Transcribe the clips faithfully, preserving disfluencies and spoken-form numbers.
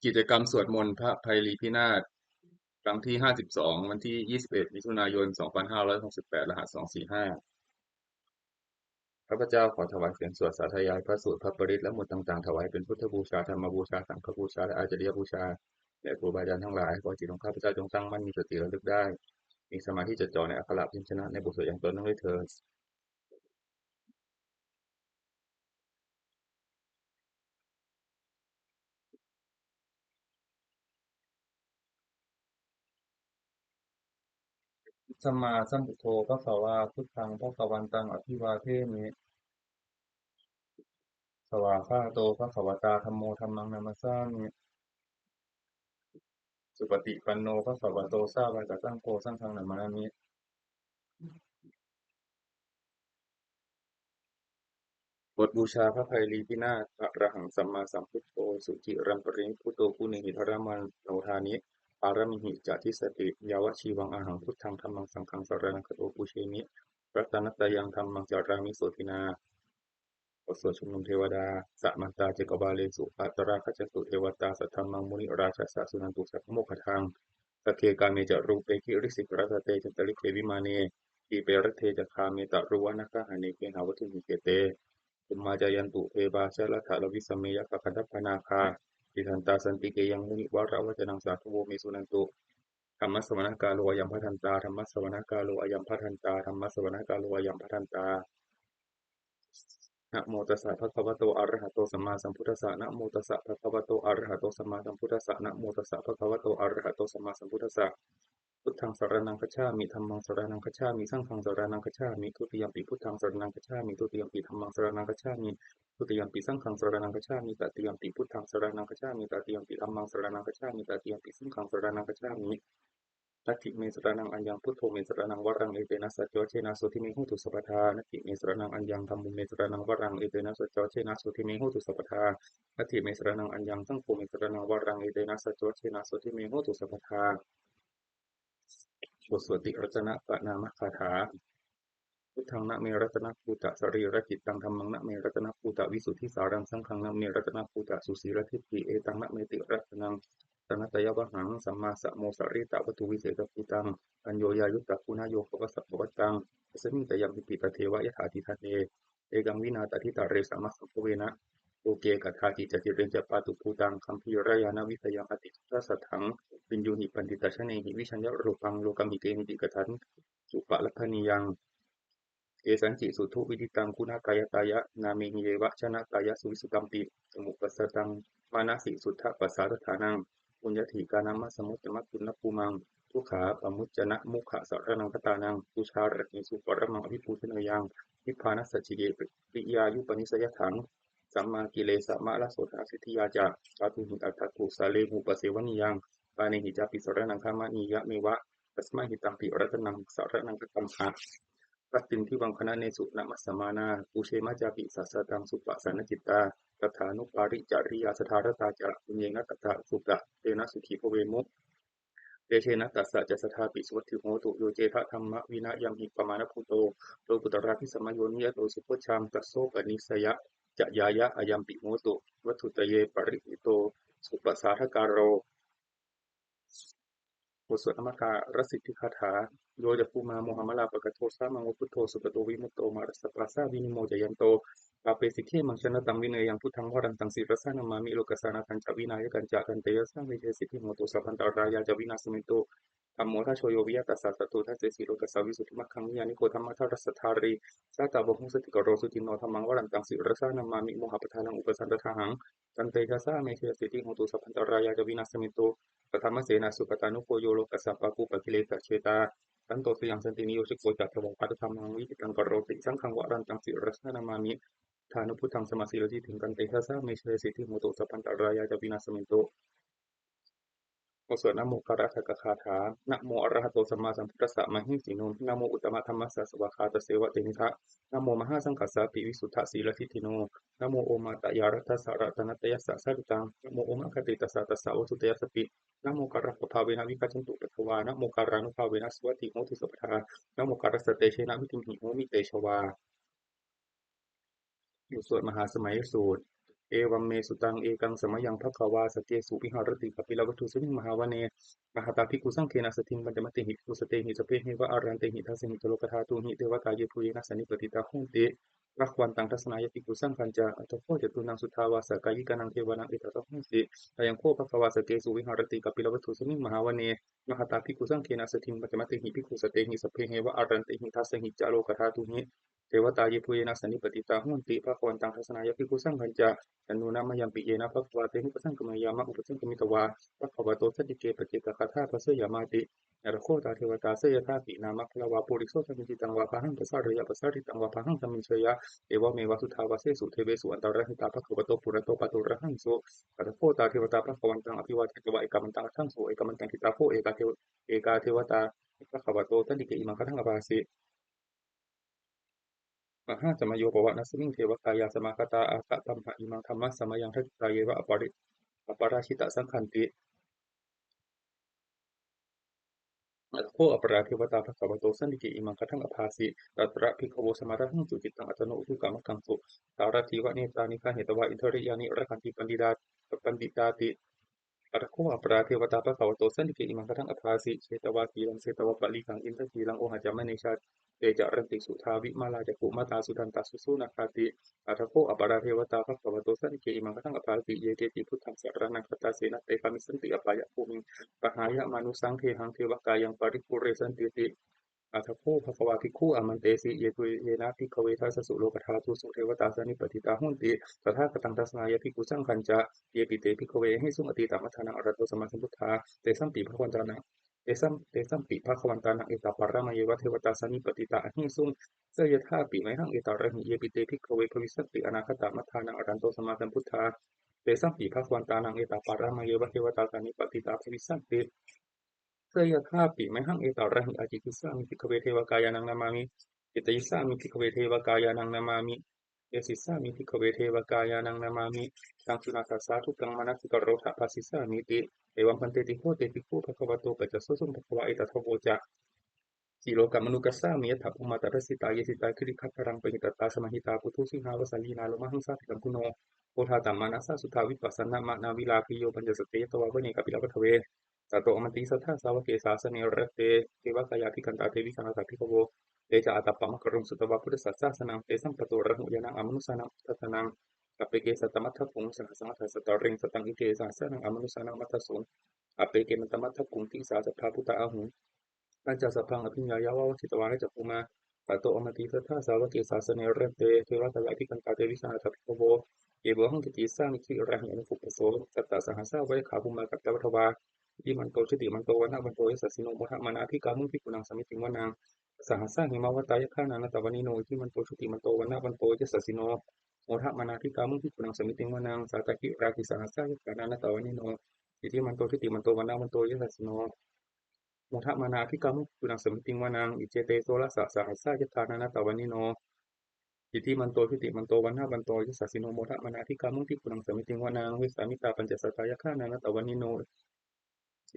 กิจกรรมสวดมนต์พระไพรีพินาศ ครั้งที่ ห้าสิบสอง วันที่ ยี่สิบเอ็ด มิถุนายน สองพันห้าร้อยหกสิบแปด รหัส สองสี่ห้า ข้าพเจ้าขอถวายเสียงสวดสาธยายพระสูตรพระปริตรและมนต์ต่างๆ ถวายเป็นพุทธบูชา ธรรมบูชา สังฆบูชา และอาจาริยบูชาแด่ครูบาอาจารย์ทั้งหลาย ขอจิตของข้าพเจ้าจงตั้งมั่น มีสติระลึกได้ มีสมาธิจดจ่อในอักขระพยัญชนะในบทสวดอย่างต่อเนื่องด้วยเทอญ Sammāsambuddho bhagavā, buddhaṃ bhagavantaṃ abhivādemi. Svākkhāto bhagavatā dhammo, dhammaṃ namassāmi. Supaṭipanno bhagavato sāvakasaṅgho, saṅghaṃ namāmi. บทบูชาพระไพรีพินาศ Arahaṃ sammāsambuddho suciraṃ parinibbuto, guṇehi dharamānodāni, pāramīhi ca dissati, yāvajīvaṃ ahaṃ buddhaṃ dhammaṃ saṅghaṃ saraṇaṃ gato, pūjemi ratanattayaṃ, dhammaṃ carāmi sotthinā. บทสวดชุมนุมเทวดา Samantā cakkavāḷesu atrāgacchantu devatā, saddhammaṃ munirājassa suṇantu saggamokkhadaṃ. Sagge kāme ca rūpe girisikharataṭe cantalikkhe vimāne, dīpe raṭṭhe ca gāme taruvanagahane gehavatthumhi khette, bhummā cāyantu devā jalathalavisame yakkhagandhabbanāgā, tiṭṭhantā santike yaṃ munivaravacanaṃ sādhavo me suṇantu. Dhammassavanakālo ayambhadantā, dhammassavanakālo ayambhadantā, dhammassavanakālo ayambhadantā. Namo tassa bhagavato arahato sammāsambuddhassa. Namo tassa bhagavato arahato sammāsambuddhassa. Namo tassa bhagavato arahato sammāsambuddhassa. Buddhaṃ saraṇaṃ gacchāmi. Dhammaṃ saraṇaṃ gacchāmi. Saṅghaṃ saraṇaṃ gacchāmi. Dutiyampi buddhaṃ saraṇaṃ gacchāmi. Dutiyampi dhammaṃ saraṇaṃ gacchāmi. Dutiyampi saṅghaṃ saraṇaṃ gacchāmi. Tatiyampi buddhaṃ saraṇaṃ gacchāmi. Tatiyampi dhammaṃ saraṇaṃ gacchāmi. Tatiyampi saṅghaṃ saraṇaṃ gacchāmi. Natthi me saraṇaṃ aññaṃ, buddho me saraṇaṃ varaṃ, etena saccavajjena sotthi me hotu sabbadā. Natthi me saraṇaṃ aññaṃ, dhammo me saraṇaṃ varaṃ, etena saccavajjena sotthi me hotu sabbadā. Natthi me saraṇaṃ aññaṃ, saṅgho me saraṇaṃ varaṃ, etena saccavajjena sotthi me hotu sabbadā. บทสวดติรัตนปณามคาถา Buddhaṃ name ratanabhūtasariracittam, dhammaṃ name ratanabhūtavisuddhisāraṃ, saṅghaṃ name ratanabhūtasusīladiṭṭhiṃ, etaṃ nameti ratanaṃ ratanattayavhaṃ, sammāsamosaritavatthuvesesabhūtaṃ, aññoññayuttaguṇayogavasavatthaṃ, asmiṃ tayamhipi tatheva yathāti. Daṇḍe ekaṃ vinā tadittarena samasambhavena, loke kadāci cacirañca pātubhūtaṃ, gambhīrañāṇavidayaṃ atiandhabhisaṅkhatam, viññūhi paṇḍitajanehi vijayarūpaṃ, lokamhikemiti katham supalabhanīyaṃ. Kesañci suddhuviditaṃ guṇākāyattāya, nāmehi yeva janatāya suvissutampi, samuppasattaṃ manasi suddhapasārādhanaṃ, puññādhikārammasamuddamantu na bhūmaṃ dukkhā pamuccanamoghaṃ saraṇaṃ gatānaṃ, pūjārahesu paramaṃ abhipūjaneyyaṃ, nibbānasacchike viriyañāyupanissayatthaṃ, sammākilesamāraso dhanasiddhiyā ca, kātuhi atthakusalemu pasevanīyaṃ, pāṇehi cāpi saraṇaṃ gamanīyameva, tasmā hi tampi ratanaṃ saraṇaṃ gatamha. Pattindivaṃ khaṇanesu namassāma, pūjema cāpi sāsataṃ supasannacitā, tathānupacariyā sadā ratā ca, puññena tassa sukhitena sukhī bhavemu, tejena tassa ca sadāpi suvatthi hotu. Yo cettha dhammavinayaṃ hi pamāṇabhūto, lokuttaradhisamayoniyato subojjhaṃ, tasopanissayacayāya ayampi hotu, vatthuttaye parinito supasādakāro. บทสวดนมการสิทธิคาถา Yo ca bhummā mohamalāpakaṭṭho, sāmaṃ va buddho sugato vimutto, mārassa pāsā vinimocayanto, pāpesi khemaṃ janataṃ vineyyaṃ, buddhaṃ varantaṃ sirasā namāmi, lokassa nāthañca vināyakañca, tantejasā me jayasiddhi hotu, sabbantarāyā ca vināsamentu. Dhammo dhajo yo viya tassa, satthu dassesi lokassa, visuddhimaggaṃ niyyāniko, dhammadharassa dhārī, sātāvaho santindiro, suciṇṇo dhammaṃ varantaṃ sirasā namāmi, mohappadālaṃ upasantadāhaṃ, tantejasā me jayasiddhi hotu, sabbantarāyā ca vināsamentu. Saddhammasenā sugatānugo yo, lokassa pāpūpakilesajetā, santo sayaṃ santiniyojito ca, devappattidhammaṃ viditaṃ karoti, saṅghaṃ varantaṃ sirasā namāmi, buddhānubuddhaṃ samasīladiṭṭhiṃ, tantejasā me jayasiddhi hotu, sabbantarāyā ca vināsamentu. บทสวดนโมการะคาถา Namo arahato sammāsambuddhassa mahesino, namo uttamadhammassa svākkhātasseva tenidha, namo mahāsaṅghassāpi visuddhasīladiṭṭhino, namo omātyāraddhassa ratanattayassa sāritaṃ, namo omakātītassa tassa vatthuttayassapi, namokārappabhāvena vigacchantu upaddavā, namokārānubhāvena suvatthi hotu sabbadā, namokārassa tejena vidhimhi homi tejavā. บทสวดมหาสมัยสูตร Evaṃ me sutaṃ. Ekaṃ samayaṃ bhagavā sakkesu viharati kapilavatthusmiṃ mahāvane mahatā bhikkhusaṅghena saddhiṃ pañcamattehi bhikkhusatehi sabbeheva arahantehi. Dasahi ca lokadhātūhi devatā yebhuyyena sannipatitā honti bhagavantaṃ dassanāya bhikkhusaṅghañca. Atha kho catunnaṃ suddhāvāsakāyikānaṃ devānaṃ etadahosi: Ayaṃ kho bhagavā sakkesu viharati kapilavatthusmiṃ mahāvane mahatā bhikkhusaṅghena saddhiṃ pañcamattehi bhikkhusatehi sabbeheva arahantehi. Dasahi ca lokadhātūhi devatā yebhuyyena sannipatitā honti bhagavantaṃ dassanāya bhikkhusaṅghañca. Yannūna mayampi yena bhagavā tenupasaṅkameyyāma, upasaṅkamitvā bhagavato santike paccekagāthā bhāseyyāmāti. Atha kho tā devatā seyyathāpi nāma balavā puriso sammiñjitaṃ vā bāhaṃ pasāreyya, pasāritaṃ vā bāhaṃ sammiñjeyya, evameva suddhāvāsesu devesu antarahitā bhagavato purato pāturahaṃsu. Atha kho tā devatā bhagavantaṃ abhivādetvā ekamantaṃ aṭṭhaṃsu. Ekamantaṃ ṭhitā kho ekā deva- ekā devatā bhagavato santike imaṃ gāthaṃ abhāsi: Mahāsamayo pavanasmiṃ devakāyā samāgatā, āgatamha imaṃ dhammasamayaṃ dakkhitāyeva apari- aparājitasaṅghanti. Atha kho aparā devatā bhagavato santike imaṃ gāthaṃ abhāsi: Tatra bhikkhavo samādahaṃsu cittaṃ attano ujukamakaṃsu, sārathīva nettāni gahetvā indriyāni rakkhanti paṇḍitā- paṇḍitāti. Atha kho aparā devatā bhagavato santike imaṃ gāthaṃ abhāsi: Chetvā khīlaṃ chetvā palighaṃ indakhīlaṃ ohaccamanejā, te caranti suddhā vimalā cakkhumatā sudantā susunāgāti. Atha kho aparā devatā bhagavato santike imaṃ gāthaṃ abhāsi: Ye keci buddhaṃ saraṇaṃ gatāse, na te gamissanti apāyabhūmiṃ, pahāya mānusaṃ dehaṃ devakāyaṃ paripūressantīti. Atha kho bhagavā bhikkhū āmantesi: Yebhuyyena bhikkhave dasasu lokadhātūsu devatā sannipatitā honti tathāgataṃ dassanāya bhikkhusaṅghañca. Yepi te bhikkhave ahesuṃ atītamaddhānaṃ arahanto sammāsambuddhā, tesampi bhagavantānaṃ, tesam- tesampi bhagavantānaṃ etaparamāyeva devatā sannipatitā ahesuṃ, seyyathāpi mayhaṃ etarahi. Yepi te bhikkhave bhavissanti anāgatamaddhānaṃ arahanto sammāsambuddhā, tesampi bhagavantānaṃ etaparamāyeva devatā sannipatitā bhavissanti, seyyathāpi mayhaṃ etarahi. Ācikkhissāmi bhikkhave devakāyānaṃ nāmāni, kittayissāmi bhikkhave devakāyānaṃ nāmāni, desissāmi bhikkhave devakāyānaṃ nāmāni, taṃ suṇātha sādhukaṃ manasikarotha bhāsissāmīti. Evaṃ bhanteti kho te bhikkhū bhagavato paccassosuṃ. Bhagavā etadavoca: Silokamanukassāmi, yattha bhummā tadassitā; ye sitā girigabbharaṃ, pahitattā samāhitā. Puthū sīhāva sallīnā, lomahaṃsābhisambhuno; odātamanasā suddhā, vippasannamanāvilā. Bhiyyo pañcasate ñatvā, vane kāpilavatthave; tato āmantayi satthā, sāvake sāsane rate. Devakāyā abhikkantā, te vijānātha bhikkhavo; te ca ātappamakaruṃ, sutvā buddhassa sāsanaṃ. Tesampāturahu ñāṇaṃ, amanussānamaddasanaṃ; appeke satamaddakkhuṃ, sahassaṃ atha sattariṃ. Sataṃ eke sahassānaṃ, amanussānamaddasuṃ; appekenantamaddakkhuṃ, disā sabbā phuṭā ahu. Tañca sabbaṃ abhiññāya, vavakkhitvāna cakkhumā; tato āmantayi satthā, sāvake sāsane rate. Devakāyā abhikkantā, te vijānātha bhikkhavo; ye vohaṃ kittayissāmi, girāhi anupubbaso. Sattasahassā va yakkhā, bhummā kāpilavatthavā; iddhimanto jutimanto, vaṇṇavanto yasassino; modamānā abhikkāmuṃ, bhikkhūnaṃ samitiṃ vanaṃ. Sahassā hemavatā, yakkhā nānattavaṇṇino; iddhimanto jutimanto, vaṇṇavanto yasassino; modamānā abhikkāmuṃ, bhikkhūnaṃ samitiṃ vanaṃ. Sātāgirāhi sahassā, yakkhā nānattavaṇṇino; iddhimanto jutimanto, vaṇṇavanto yasassino; modamānā abhikkāmuṃ, bhikkhūnaṃ samitiṃ vanaṃ. Iccete soḷasasahassā, yakkhā nānattavaṇṇino; iddhimanto jutimanto, vaṇṇavanto yasassino; modamānā abhikkāmuṃ, bhikkhūnaṃ samitiṃ vanaṃ. Vessāmittā pañcasatā, yakkhā nānattavaṇṇino;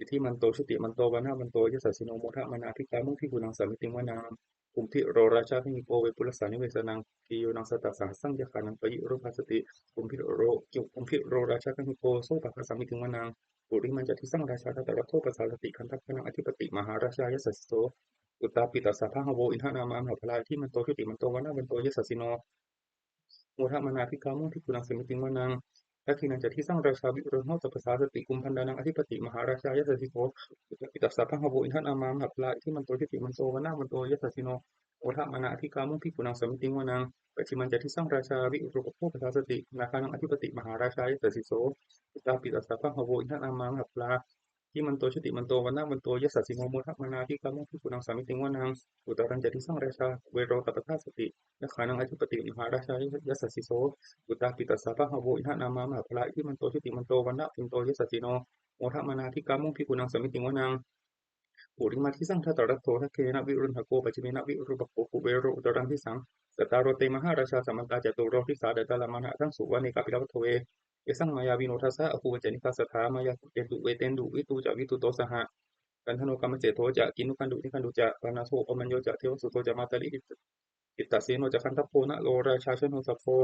iddhimanto jutimanto, vaṇṇavanto yasassino; modamānā abhikkāmuṃ, bhikkhūnaṃ samitiṃ vanaṃ. Kumbhīro rājagahiko, vepullassa nivesanaṃ; bhiyyo naṃ satasahassaṃ, yakkhānaṃ payirupāsati. Kumbhīro, kumbhīro rājagahiko, sopāga samitiṃ vanaṃ. Purimañca disaṃ rājā, dhataraṭṭho pasāsati; gandhabbānaṃ ādhipati, mahārājā yasassi so. Puttāpi tassa bahavo, indanāmā mahabbalā; iddhimanto jutimanto, vaṇṇavanto yasassino; modamānā abhikkāmuṃ, bhikkhūnaṃ samitiṃ vanaṃ. Dakkhiṇañca disaṃ rājā, virūḷho tappasāsati; kumbhaṇḍānaṃ ādhipati, mahārājā yasassi so. Puttāpi tassa bahavo, indanāmā mahabbalā; iddhimanto jutimanto, vaṇṇavanto yasassino; modamānā abhikkāmuṃ, bhikkhūnaṃ samitiṃ vanaṃ. Pacchimañca disaṃ rājā, virūpakkho pasāsati; nāgānaṃ ādhipati, mahārājā yasassi so. Puttāpi tassa bahavo, indanāmā mahabbalā; iddhimanto jutimanto, vaṇṇavanto yasassino; modamānā abhikkāmuṃ, bhikkhūnaṃ samitiṃ vanaṃ. Uttarañca disaṃ rājā, kuvero tappasāsati; yakkhānaṃ ādhipati, mahārājā yasassi so. Puttāpi tassa bahavo, indanāmā mahabbalā; iddhimanto jutimanto, vaṇṇavanto yasassino; modamānā abhikkāmuṃ, bhikkhūnaṃ samitiṃ vanaṃ. Purimaṃ disaṃ dhataraṭṭho, dakkhiṇena virūḷhako; pacchimena virūpakkho, kuvero uttaraṃ disaṃ. Cattāro te mahārājā, samantā caturo disā; daddallamānā aṭṭhaṃsu, vane kāpilavatthavē. Tesaṃ māyāvino dāsā, āgū vañcanikā saṭhā; māyā kuṭeṇḍu veṭeṇḍu, viṭū ca viṭuṭo saha. Candano kāmaseṭṭho ca, kinnughaṇḍu nighaṇḍu ca; panādo opamañño ca, devasūto ca mātali. Cittaseno ca gandhabbo, naḷo rājā janosabho.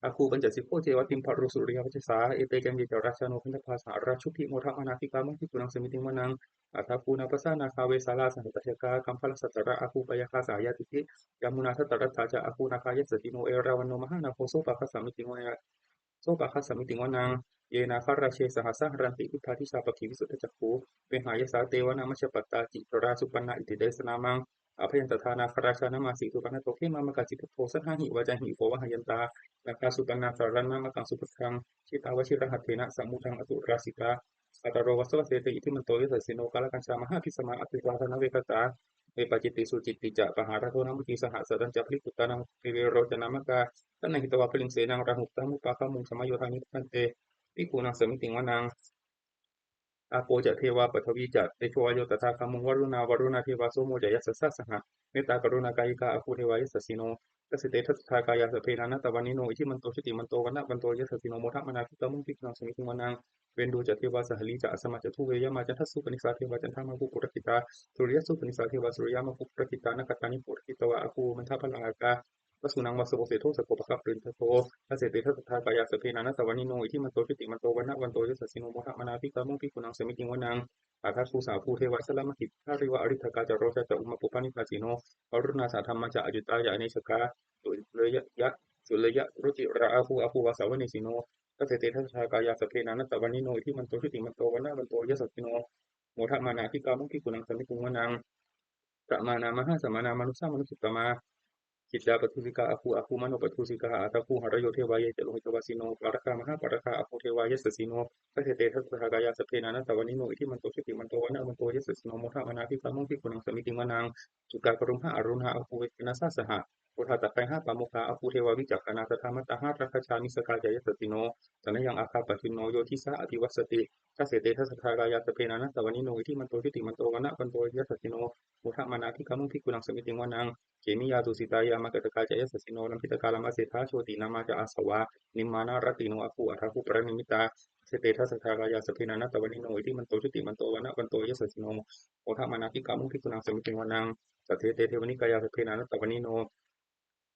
Āgū pañcasikho ceva timbarū suriyavacchasā, ete caññe ca rājāno gandhabbā saha rājubhi, modamānā abhikkāmuṃ bhikkhūnaṃ samitiṃ vanaṃ. Athāgū nābhasā nāgā vesālā saha tacchakā, kambalassatarā āgū pāyāgā saha ñātibhi. Yāmunā dhataraṭṭhā ca āgū nāgā yasassino, erāvaṇo mahānāgo sopāga samitiṃ vanaṃ. Sopāga samitiṃ vanaṃ. Ye nāgarāje sahasā haranti, suddhā dijā pakkhi visuddhacakkhū, vehāyasā te vanamajjhapattā, citrā supaṇṇā iti tesa nāmaṃ. Abhayantadā nāgarājānamāsi, supaṇṇato khemamakāsi buddho, saṇhāhi vācāhi upavhayantā, nāgā supaṇṇā saraṇamakaṃsu buddhaṃ. Jitā vajirahatthena samuddaṃ asurā sitā, bhātaro vāsavassete iddhimanto yasassino. Kālakañjā mahābhismā asurā dānaveghasā, vepacitti sucitti ca pahārādo namucī saha, satañca baliputtānaṃ grīverocanāmakā, sannayhitvā baliṃ senaṃ rāhubhaddamupāgamuṃ, samayodāni bhaddante bhikkhūnaṃ samitiṃ vanaṃ. Āpo ca devā paṭhavī ca tejo vāyo tadāgamuṃ, varuṇā vāruṇā devā somo ca yasasā saha, mettākaruṇākāyikā āgū devā yasassino. Dasete dasadhā kāyā sabbe nānattavaṇṇino, iddhimanto jutimanto vaṇṇavanto yasassino, modamānā abhikkāmuṃ bhikkhūnaṃ samitiṃ vanaṃ. Veṇḍū ca devā sahalī ca asamā ca duve yamā, candassūpanisā devā candamāgū purakkhitā, suriyassūpanisā devā suriyamāgū purakkhitā, nakkhattāni purakkhitvā āgū mandavalāhakā, vasūnaṃ vāsavo seṭṭho sakkopāga purindado. Dasete dasadhā kāyā sabbe nānattavaṇṇino, iddhimanto jutimanto vaṇṇavanto yasassino, modamānā abhikkāmuṃ bhikkhūnaṃ samitiṃ vanaṃ. Athāgū sahabhū devā jalamaggisikhāriva, ariṭṭhakā ca rojā ca ummāpupphanibhāsino, varuṇā sahadhammā ca accutā ca anejakā, sūleyya- sūleyyarucirā āgū āgū vāsavanesino. Dasete dasadhā kāyā sabbe nānattavaṇṇino, iddhimanto jutimanto vaṇṇavanto yasassino, modamānā abhikkāmuṃ bhikkhūnaṃ samitiṃ vanaṃ. Samānā mahāsamānā mānusā mānusuttamā, khiḍḍāpadūsikā āgū āgū manopadūsikā, athāgū harayo devā ye ca lohitavāsino, pāragā mahāpāragā āgū devā yasassino. Dasete dasadhā kāyā sabbe nānattavaṇṇino, iddhimanto jutimanto vaṇṇavanto yasassino, modamānā abhikkāmuṃ bhikkhūnaṃ samitiṃ vanaṃ. Sukkā karumhā aruṇā āgū veghanasā saha, odātagayhā pāmokkhā āgū devā vicakkhaṇā, sadāmattā hāragajā missakā ca yasassino, thanayaṃ āgā pajjunno yo disā abhivassati. Dasete dasadhā kāyā sabbe nānattavaṇṇino, iddhimanto jutimanto vaṇṇavanto yasassino, modamānā abhikkāmuṃ bhikkhūnaṃ samitiṃ vanaṃ. Khemiyā tusitā yāmā kaṭṭhakā ca yasassino, lambītakā lāmaseṭṭhā jotināmā ca āsavā, nimmānaratino āgū athāgū paranimmitā. Dasete dasadhā kāyā sabbe nānattavaṇṇino, iddhimanto jutimanto vaṇṇavanto yasassino, modamānā abhikkāmuṃ bhikkhūnaṃ samitiṃ vanaṃ. Saṭṭhete devanikāyā sabbe nānattavaṇṇino,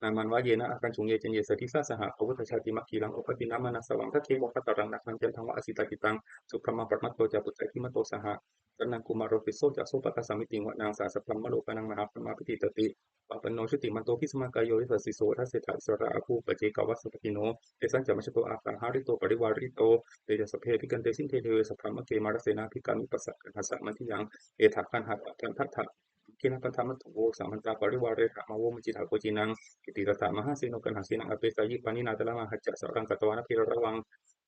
nāmanvayena āgañchuṃ ye caññe sadisā saha, pavutthajātimakkhīlaṃ oghatiṇṇamanāsavaṃ, dakkhemoghataraṃ nāgaṃ candaṃva asitātitaṃ, subrahmā paramatto ca puttā iddhimato saha, sanaṅkumāro tisso ca sopāga samitiṃ vanaṃ. Sahassabrahmalokānaṃ mahābrahmābhitiṭṭhati, upapanno jutimanto bhismākāyo yasassi so. Dasettha issarā āgū paccekavasavattino, tesañca majjhato āgā hārito parivārito. Te ca sabbe abhikkante sinde deve sabrahmake, mārasenā abhikkāmi passa kaṇhassa mandiyaṃ. Etha gaṇhatha bandhatha pāṇinā bandhamatthu vo, samantā parivāretha mā vo muñcittha koci naṃ. Iti tattha mahāseno kaṇhasenaṃ apesayi, pāṇinā talamāhacca saraṃ katvāna bheravaṃ.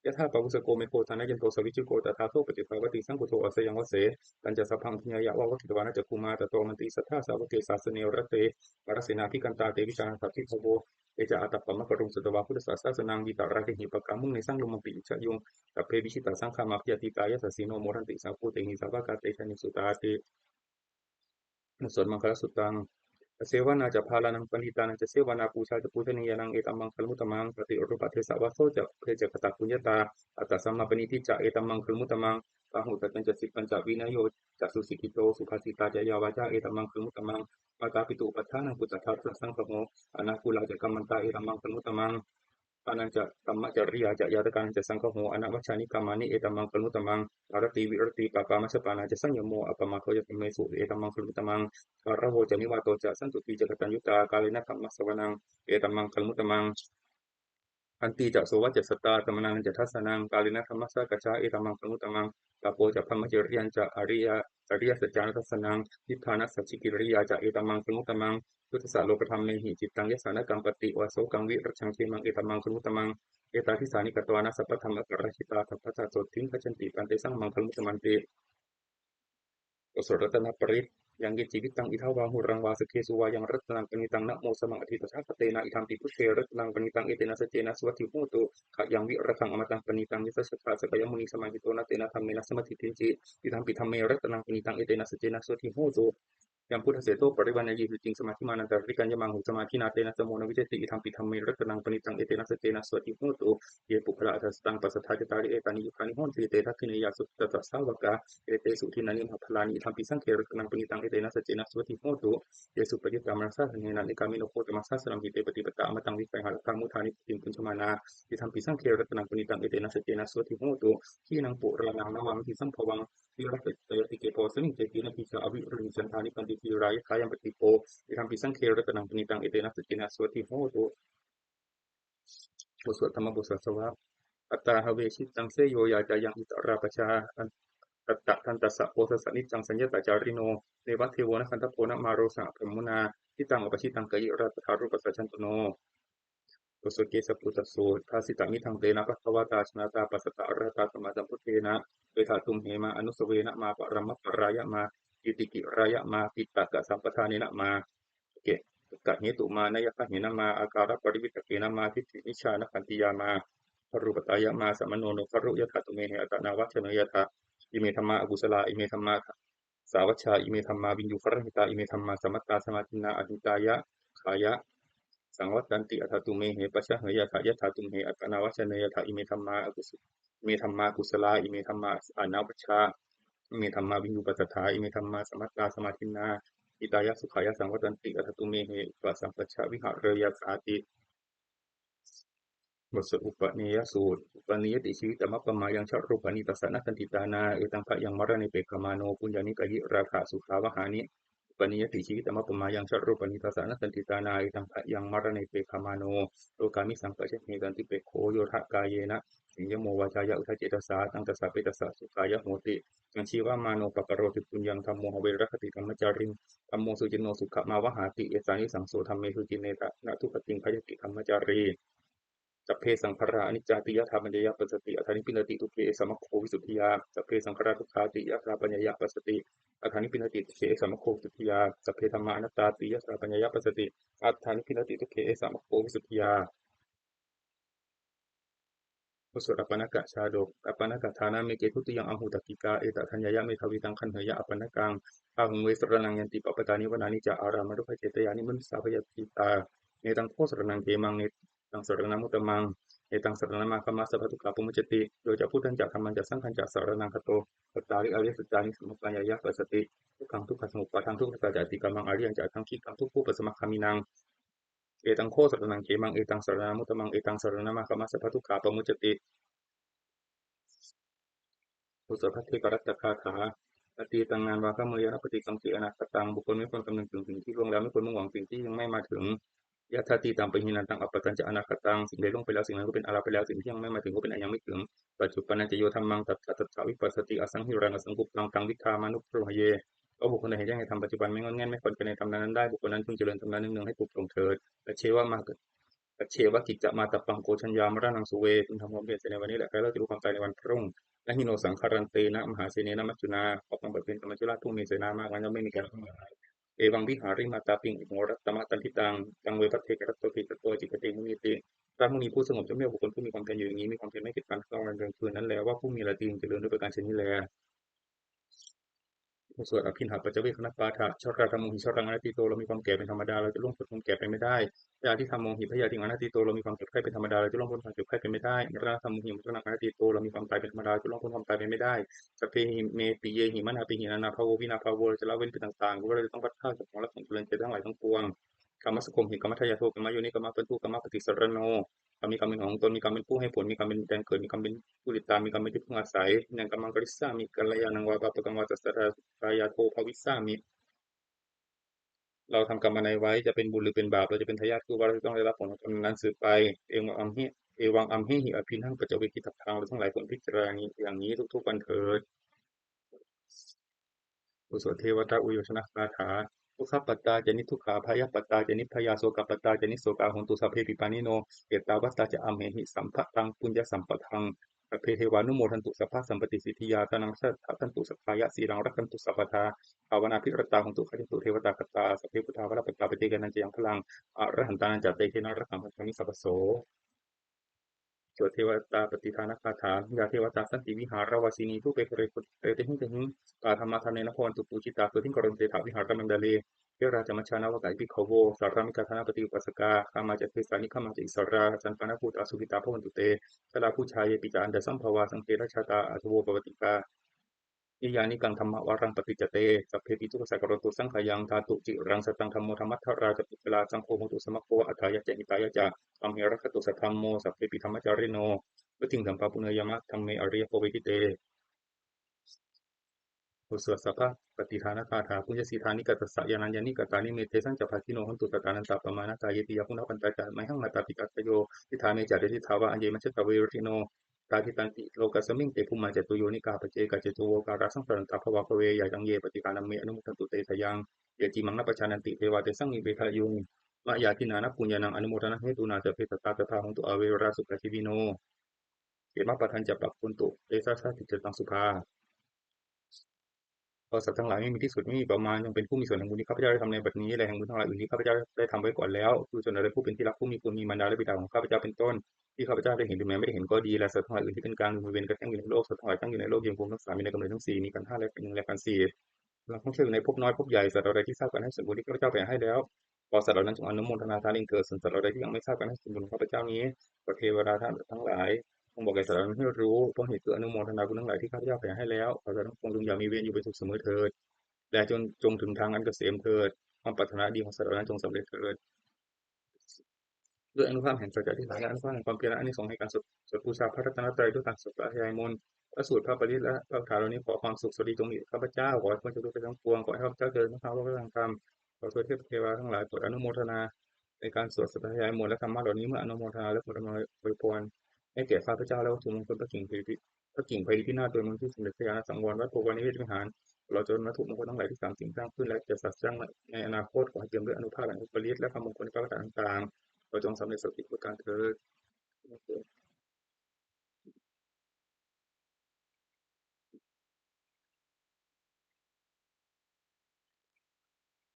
Yathā pāvussako megho thanayanto savijjuko, tathā so paccudāvatti saṅkuddho asayaṃvase. Tañca sabbaṃ abhiññāya vavakkhitvāna cakkhumā, tato āmantayi satthā sāvake sāsane rate. Mārasenā abhikkantā te vijānātha bhikkhavo, ye ca ātappamakaruṃ sutvā buddhassa sāsanaṃ, vītarāgehi pakkāmuṃ nesaṃ lomampi iñjayuṃ. Sabbe vijitasaṅgāmā bhayātītā yasassino, modanti saha bhūtehi sāvakā te janesutāti. บทสวดมังคลสุตตัง Asevanā ca bālānaṃ paṇḍitānañca sevanā, pūjā ca pūjanīyānaṃ, etammaṅgalamuttamaṃ. Paṭirūpadesavāso ca pubbe ca katapuññatā, attasammāpaṇidhi ca, etammaṅgalamuttamaṃ. Bāhusaccañca sippañca vinayo ca susikkhito, subhāsitā ca yā vācā, etammaṅgalamuttamaṃ. Mātāpituupaṭṭhānaṃ puttadārassa saṅgaho, anākulā ca kammantā, etammaṅgalamuttamaṃ. Dānañca dhammacariyā ca ñātakānañca saṅgaho, anavajjāni kammāni, etammaṅgalamuttamaṃ. Āratī viratī pāpā majjapānā ca saññamo, appamādo ca dhammesu, etammaṅgalamuttamaṃ. Gāravo ca nivāto ca santuṭṭhī ca kataññutā, kālena dhammassavanaṃ, etammaṅgalamuttamaṃ. Khantī ca sovacassatā samaṇānañca dassanaṃ, kālena dhammasākacchā, etammaṅgalamuttamaṃ. Tapo ca brahmacariyañca ariya ariyasaccāna dassanaṃ, nibbānasacchikiriyā ca, etammaṅgalamuttamaṃ. Sudassā lokadhammehi cittaṃ yassa na kampati, vāsokāṃ virajaṃ khemaṃ, etammaṅgalamuttamaṃ. Etādisāni katvāna sabbatthamaparājitā, sabbattha sotthiṃ gacchanti, tantesaṃ maṅgalamuttamanti. บทสวดรัตนปริตร Yaṃ kiñci vittaṃ idha vā huraṃ vā, saggesu vā yaṃ ratanaṃ paṇītaṃ, na no samaṃ atthi tathāgatena, idampi buddhe ratanaṃ paṇītaṃ, etena saccena suvatthi hotu. Khayaṃ virāgaṃ amataṃ paṇītaṃ, yassa satthā sakyamunī samāhito, na tena dhammena samatthi kiñci, idampi dhamme ratanaṃ paṇītaṃ, etena saccena suvatthi hotu. Yambuddhaseṭṭho parivaṇṇayī suciṃ samādhimānantarikaññamāhu, samādhinā tena samo na vijjati, idampi dhamme ratanaṃ paṇītaṃ, etena saccena suvatthi hotu. Ye puggalā aṭṭha sataṃ pasatthā, cattāri etāni yugāni honti, te dakkhiṇeyyā sugatassa sāvakā, etesu dinnāni mahapphalāni, idampi saṅghe ratanaṃ paṇītaṃ, etena saccena suvatthi hotu. Ye suppayuttā manasā daḷhena, nikkāmino gotamasāsanamhi, te pattipattā amataṃ vigayha, laddhā mudhā nibbutiṃ bhuñjamānā, idampi saṅghe ratanaṃ paṇītaṃ, etena saccena suvatthi hotu. Khīṇaṃ purāṇaṃ navaṃ natthi sambhavaṃ, virattacittāyatike bhavasmiṃ, te khīṇabījā avirūḷhichandā, nibbanti dhīrā yathāyampadīpo, idampi saṅghe ratanaṃ paṇītaṃ, etena saccena suvatthi hotu. บทสวดธรรมบทสวดสวาก Atthāhave cittaṃ seyyo yācāyaṃ itarā pajā, tattadantassa osassa niccaṃ saññatacārino, neva devo na gandhabbo na māro saha brahmunā, cittaṃ apacitaṃ kāyirā tathārūpassa candano. บทสวดเกสสปุตตสูตร Bhāsitamidaṃ tena bhagavatā jānatā passaddhā arahatā sammāsambuddhena, etha tumhe mā anusavena, mā paramaparāya, mā kītikirāya, mā piṭakasampadanena, mā kahetumānāyagāhena, mā ākāraparivitakkena, mā diṭṭhimicchānakkhattiyā, mā garūpatāya, mā samāno no garu, yathā tumhehi attanāvacaneyyathā. Ime dhammā akusalā, ime dhammā sāvajjā, ime dhammā viññūhirahitā, ime dhammā sammatā samādinnā ahitāya sukhāya saṃvattanti, atha tumhehi pajāneyyathā, yathā tumhehi attanāvacaneyyathā. Ime dhammā akusa-, ime dhammā kusalā, ime dhammā anavajjā, ime dhammā viññūpasatthā, ime dhammā sammatā samādinnā hitāya sukhāya saṃvattanti, atha tumhehi upasampajja vihareyyāsāti. บทสวดอุปเนยสูตร Upanīyati jīvitamappamāyaṃ, jarūpanītassa na santi tāṇā, etaṃ bhayaṃ maraṇe pekkhamāno, puññāni kāyirāgasukhāvahāni. Upanīyati jīvitamappamāyaṃ, jarūpanītassa na santi tāṇā, etaṃ bhayaṃ maraṇe pekkhamāno, lokāmisaṃ pajāhe santipekkho, yo dha kāyena saṃyamo, vācāya uda cetasā, taṃ tassa petassa sukhāya hoti. Taṃ jīvamāno pakaroti puññaṃ, dhammo have rakkhati dhammacāriṃ, dhammo suciṇṇo sukhamāvahāti, esānisaṃso dhamme suciṇṇe, na dugatiṃ gayati dhammacārī. Sabbe saṅkhārā aniccāti, yadā paññāya passati, atthāni bindati dukkhe, esa maggo visuddhiyā. Sabbe saṅkhārā dukkhāti, yadā paññāya passati, atthāni bindati dukkhe, esa maggo visuddhiyā. Sabbe dhammā anattāti, yadā paññāya passati, atthāni bindati dukkhe, esa maggo visuddhiyā. บทสวดอัปปณกชาดก Appaṇṇakaṭṭhānaṃ meghe dutiyaṃ āhu, takkikā etadaññāya, medhā vītaṃ gaṇheyya appaṇṇakaṃ. Bāhuṃ ve saraṇaṃ yanti, pabbatāni vanāni ca, ārāmarukkhacetyāni, manussā bhayabhītā. Netaṃ kho saraṇaṃ khemaṃ, netaṃ saraṇamuttamaṃ, etaṃ saraṇamāgamma, sabbadukkhā pamuccati. Yo ca buddhañca dhammañca saṅghañca saraṇaṃ gato, cattāri ariyasaccāni samagāmiya passati, dukkhaṃ dukkhasamuppādaṃ dukkhassa ca atikkamaṃ, ariyañca aṭṭhaṅgikaṃ dukkhūpasamagāminaṃ. Etaṃ kho saraṇaṃ khemaṃ, etaṃ saraṇamuttamaṃ, etaṃ saraṇamāgamma, sabbadukkhā pamuccati. บทสวดภัทเทกรัตตคาถา Atītaṃ nānvāgameyya, nappaṭikaṅkhe anāgataṃ. บุคคลไม่ควรคำนึงถึงสิ่งที่ล่วงแล้ว ไม่ควรมุ่งหวังสิ่งที่ยังไม่มาถึง Yadatītaṃ pahīnantaṃ, appattañca anāgataṃ. สิ่งใดล่วงไปแล้ว สิ่งนั้นก็เป็นอันละไปแล้ว สิ่งที่ยังไม่มาถึงก็เป็นอันยังไม่ถึง Paccuppannānañca yo dhammaṃ, tattha tattha vipassati, asaṃhiraṃ asaṅkuppaṃ, taṃ viddhā manubrūhaye. เพราะบุคคลใดเห็นแจ้งในธรรมปัจจุบัน ไม่ง่อนแง่นไม่คลอนแคลนในธรรมนั้นๆได้ บุคคลนั้นพึงเจริญธรรมนั้นเนืองๆให้ปรุโปร่งเถิด Ajjeva ma ajjeva kiccamātappaṃ, ko jaññā maraṇaṃ suve. พึงทำความเพียรเสียในวันนี้แหละ ใครเล่าจะรู้ความตายในวันพรุ่ง Na hi no saṅgarantena, mahāsenena maccunā. เพราะความผัดเพี้ยนกับมัจจุราชผู้มีเสนามากนั้น ย่อมไม่มีแก่เราทั้งหลาย Evaṃ vihārimātāpiṃ, ahorattamatanditaṃ, taṃ ve bhaddekarattoti, katvāna citagniṃ munīti. พระมุนีผู้สงบย่อมเรียกบุคคลผู้มีความเพียรอยู่อย่างนี้ มีความเพียรไม่เกียจคร้านทั้งกลางวันกลางคืนนั้นแล ว่าผู้มีราตรีเจริญ ด้วยประการฉะนี้แล บทสวดอภิณหปัจจเวกขณปาฐะ Jarādhammomhi jaraṃ anatīto. เรามีความแก่เป็นธรรมดา เราจะล่วงพ้นความแก่ไปไม่ได้ Byādhidhammomhi byādhiṃ anatīto. เรามีความเจ็บไข้เป็นธรรมดา เราจะล่วงพ้นความเจ็บไข้ไปไม่ได้ Maraṇadhammomhi maraṇaṃ anatīto. เรามีความตายเป็นธรรมดา เราจะล่วงพ้นความตายไปไม่ได้ Sabbehi me piyehi manāpehi, nānābhāvo vinābhāvo. เราจะละเว้นไปต่างๆ หรือว่าเราจะต้องพลัดพรากจากของรักของเจริญใจทั้งหลายทั้งปวง Kammassakomhi kammadāyādo, kammayoni kammabandhu, kammapaṭisaraṇo. กรรมมีกรรมเป็นของตน มีกรรมเป็นผู้ให้ผล มีกรรมเป็นแดนเกิด มีกรรมเป็นผู้ติดตาม มีกรรมเป็นที่พึ่งอาศัย Yaṃ kammaṃ karissāmi, kalyāṇaṃ vā pāpakaṃ vā, tassa dāyādo bhavissāmi. เราทำกรรมอันใดไว้ จะเป็นบุญหรือเป็นบาป เราจะเป็นทายาทคู่ว่า เราจะต้องได้รับผลของกรรมนั้นสืบไป Evaṃ amhe, evaṃ amhehi abhiṇhaṃ paccavekkhitabbaṃ. เราทั้งหลายควรพิจารณาอย่างนี้ทุกๆวันเถิด บทสวดเทวตาอุยโยชนคาถา Dukkhappattā ca niddukkhā, bhayappattā ca nibbhayā, sokappattā ca nissokā, hontu sabbepi pāṇino. Ettāvatā ca amhehi, sambhataṃ puññasampadaṃ, sabbe devānumodantu, sabbasampattisiddhiyā. Dānaṃ dadantu saddhāya, sīlaṃ rakkhantu sabbadā, bhāvanābhiratā hontu, gacchantu devatāgatā. Sabbe buddhā balappattā, paccekānañca yaṃ balaṃ, arahantānañca tejena, rakkhaṃ bandhāmi sabbaso. สวดเทวตาปฏิทานคาถา Yā devatā santi vihāravāsinī, thūpe ghare bodhighare tahiṃ tahiṃ, tā dhammadānena bhavantu pūjitā, sotthiṃ karontedha vihāramaṇḍale. Therā ca majjhā navakā yā bhikkhavo, sārāmikā dānapatī upāsakā, gāmā ca desā nigamā ca issarā, sappāṇabhūtā sukhitā bhavantu te. Jalābujā yepi ca aṇḍasambhavā, saṅghe rājā athavopapātikā, niyyānikaṃ dhammavaraṃ paṭicca te, sabbepi dukkhassa karontu saṅkhayaṃ. Ṭhātu ciraṃ sataṃ dhammo, dhammaddharā ca puggalā, saṅgho hotu samaggo va, atthāya ca hitāya ca. Amhe rakkhatu saddhammo, sabbepi dhammacārino, vuḍḍhiṃ sampāpuṇeyyāma, dhamme ariyappavedite. บทสวดสัพพปฏิทานคาถา Puññassidāni katassa, yānāni katāni me, tesañca bhāgino hontu, sattānantappamāṇakā. Yebhuyyā guṇavantā ca, mayhaṃ mātāpitādayo, diṭṭhā me ca detiṭṭhā vā, aññe majjhattā verino, tathidhanti lokasmiṃ, te bhummā catuyonikā, paccekagātro vokārā, saṃsarantā bhavagavē. Yāñaṃ ye pattidānamme, anumodantu te sayaṃ, ye cīmaṃ na pajānanti, devā tesaṃ nivesāyuṃ. Mayā dinā nānāpuññānaṃ, anumodanāhetunā, sabbe sattā sadā hontu, averā sukhajīvino. Khemappadañca pamuñcantu, te sadā ṭhitataṃ subhā. ขอสัตว์ทั้งหลายไม่มีที่สุดไม่มีประมาณ จงเป็นผู้มีส่วนแห่งบุญที่ข้าพเจ้าได้ทำในบัดนี้ และแห่งบุญทั้งหลายอื่นที่ข้าพเจ้าได้ทำไว้ก่อนแล้ว คือส่วนอะไรผู้เป็นที่รักผู้มีคุณ มีมารดาและบิดาของข้าพเจ้าเป็นต้น ที่ข้าพเจ้าได้เห็นหรือแม้ไม่ได้เห็นก็ดี และสัตว์ทั้งหลายอื่นที่เป็นกลาง หรือมีเวรกระทั่งอยู่ในโลก สัตว์ทั้งหลายตั้งอยู่ในโลก ยังคงรักษา มีในกำเนิดทั้งสี่ มีขันธ์ห้าและเป็นหนึ่ง และขันธ์สี่ กำลังท่องเที่ยวอยู่ในภพน้อยภพใหญ่ สัตว์อะไรที่ทราบการให้ส่วนบุญที่ข้าพเจ้าแผ่ให้แล้ว ขอสัตว์เหล่านั้นจงอนุโมทนาทานเองเถิด ส่วนสัตว์เหล่าใดที่ยังไม่ทราบการให้ส่วนบุญของข้าพเจ้านี้ ขอเทวดาทั้งหลายจงบอกแก่สัตว์เหล่านั้นให้รู้ เพราะเหตุคืออนุโมทนาบุญทั้งหลายที่ข้าพเจ้าแผ่ให้แล้ว ขอสัตว์ทั้งปวงจงอย่ามีเวรอยู่เป็นสุขเสมอเถิด และจง จงถึงทางอันเกษมเถิด ความปรารถนาดีของสัตว์เหล่านั้นจงสำเร็จเถิด ด้วยอานุภาพแห่งสัจจะอธิษฐาน และอานุภาพแห่งความเพียร และอานิสงส์แห่งการสวด สวดบูชาพระรัตนตรัยด้วยการสวดสาธยายมนต์ พระสูตร พระปริตร และพระคาถาเหล่านี้ ขอความสุขสวัสดีจงมีแก่ข้าพเจ้า ขอให้พ้นจากทุกข์ภัยทั้งปวง ขอให้ข้าพเจ้าเจริญทั้งทางโลกและทางธรรม ขอเทวเทวาทั้งหลายโปรดอนุโมทนาในการสวดสาธยายมนต์ และธรรมะเหล่านี้ เมื่ออนุโมทนาแล้วโปรดอำนวยอวยพร ให้แก่ข้าพเจ้าและวัตถุมงคลพระกิ่งไพรี พระกิ่งไพรีพินาศ โดยมนต์ที่สมเด็จพระญาณสังวร วัดโพวานิเวศวิหาร ตลอดจนวัตถุมงคลทั้งหลายที่สามสิ่งสร้างขึ้นและจะสร้างสร้างในอนาคต ขอให้เต็มด้วยอานุภาพแห่งพระปริตร และคำมงคลในพระคาถาต่างๆ ขอจงสำเร็จสำเร็จทุกประการเถิด